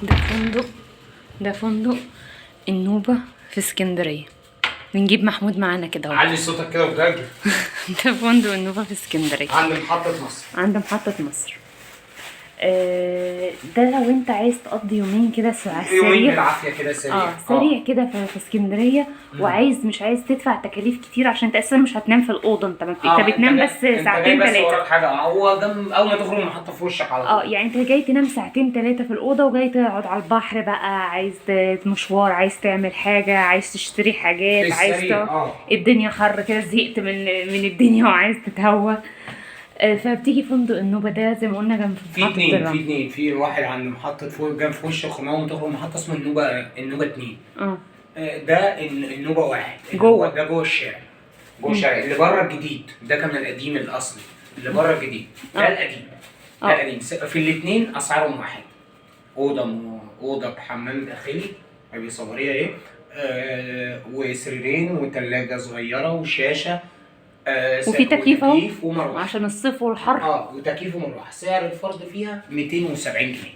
ده فندق، ده فندق النوبة في اسكندرية. بنجيب محمود معانا كده اهو. علي صوتك كده وجرجر. ده فندق النوبة في اسكندرية عند محطة مصر. عند محطة مصر. ده لو انت عايز تقضي يومين كده على يومين السريع. بالعافية كده سريع. سريع كده في اسكندرية، وعايز مش عايز تدفع تكاليف كتير عشان انت اساسا مش هتنام في الأوضة. انت ما بت- انت بتنام بس انت ساعتين جاي بس ثلاثة. وراك حاجة، هو جنب أول ما تخرج من المحطة في وشك على طول. يعني انت جاي تنام ساعتين ثلاثة في الأوضة، وجاي تقعد على البحر بقى، عايز مشوار، عايز تعمل حاجة، عايز تشتري حاجات، في عايز السريع، الدنيا حر كده، زهقت من الدنيا وعايز تتهوى. فبتيجي فندق النوبة ده زي ما قلنا جنب في محطة اتنين، في الرمل. اتنين، في واحد عند محطة فوق جنب في وش الخمام وتخرج من محطة اسمه النوبة، النوبة 2. ده النوبة 1 جوه. ده جوه الشارع، جوه الشارع اللي بره الجديد، ده كان القديم الأصلي اللي بره الجديد، ده القديم، ده القديم. في الاتنين أسعارهم واحد. أوضة بحمام داخلي أبي صغيرة إيه، وسريرين وتلاجة صغيرة وشاشة، وفي تكييف أهو. وتكييف ومروحة. عشان الصيف والحر. وتكييف ومروحة. سعر الفرد فيها 270 جنيه.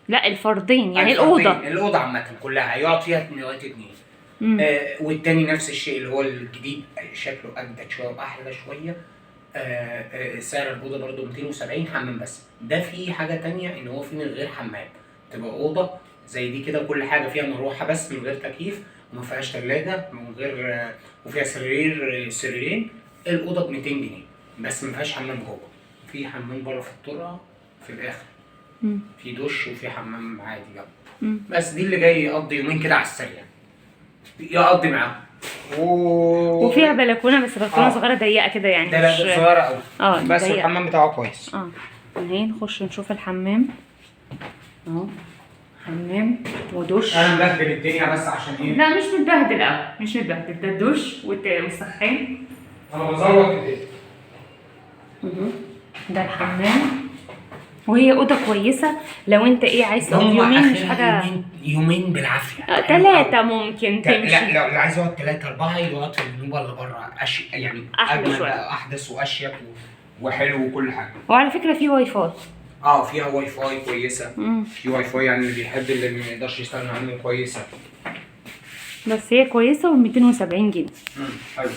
لا، الفردين يعني الفردين، الأوضة. الأوضة عامة كلها هيقعد فيها لغاية 2. والتاني نفس الشيء اللي هو الجديد، شكله أجدد شوية وأحلى شوية. سعر الأوضة برضو 270، حمام بس. ده في حاجة تانية إن هو في من غير حمام، تبقى أوضة زي دي كده كل حاجة فيها مروحة بس من غير تكييف، وما فيهاش تلاجة، من غير، وفيها سرير، سريرين. الأوضة ب 200 جنيه بس، ما فيهاش حمام جوه، في حمام بره في الطرقة في الآخر. في دش وفي حمام عادي جنبه. بس دي اللي جاي يقضي يومين كده على السريع، يقضي معاهم. وفيها بلكونة، بس بلكونة صغيرة ضيقة كده يعني، ده لا، مش ده صغيرة قوي. بس ضيقة. الحمام بتاعه كويس. اهي نخش نشوف الحمام اهو، حمام ودش. انا مبهدل الدنيا بس عشان ايه؟ لا مش متبهدل قوي، مش متبهدل. ده الدش والسخان. انا بظبط الدنيا. ده الحمام، وهي أوضة كويسة لو أنت إيه عايز تقضي هم يومين، مش آخرها حاجة. يومين بالعافية. 3 ممكن تمشي. لا، لو اللي عايز يقعد 3 4 يقعد في النوبة اللي بره، يعني أحلى أجمل شوية. بقى، أحدث وأشيك وحلو وكل حاجة. وعلى فكرة في واي فاي. فيها واي فاي كويسة. في واي فاي، يعني اللي بيحب اللي ما يقدرش يستغنى عنه كويسة. بس هي كويسة، و 270 جنيه. حلو.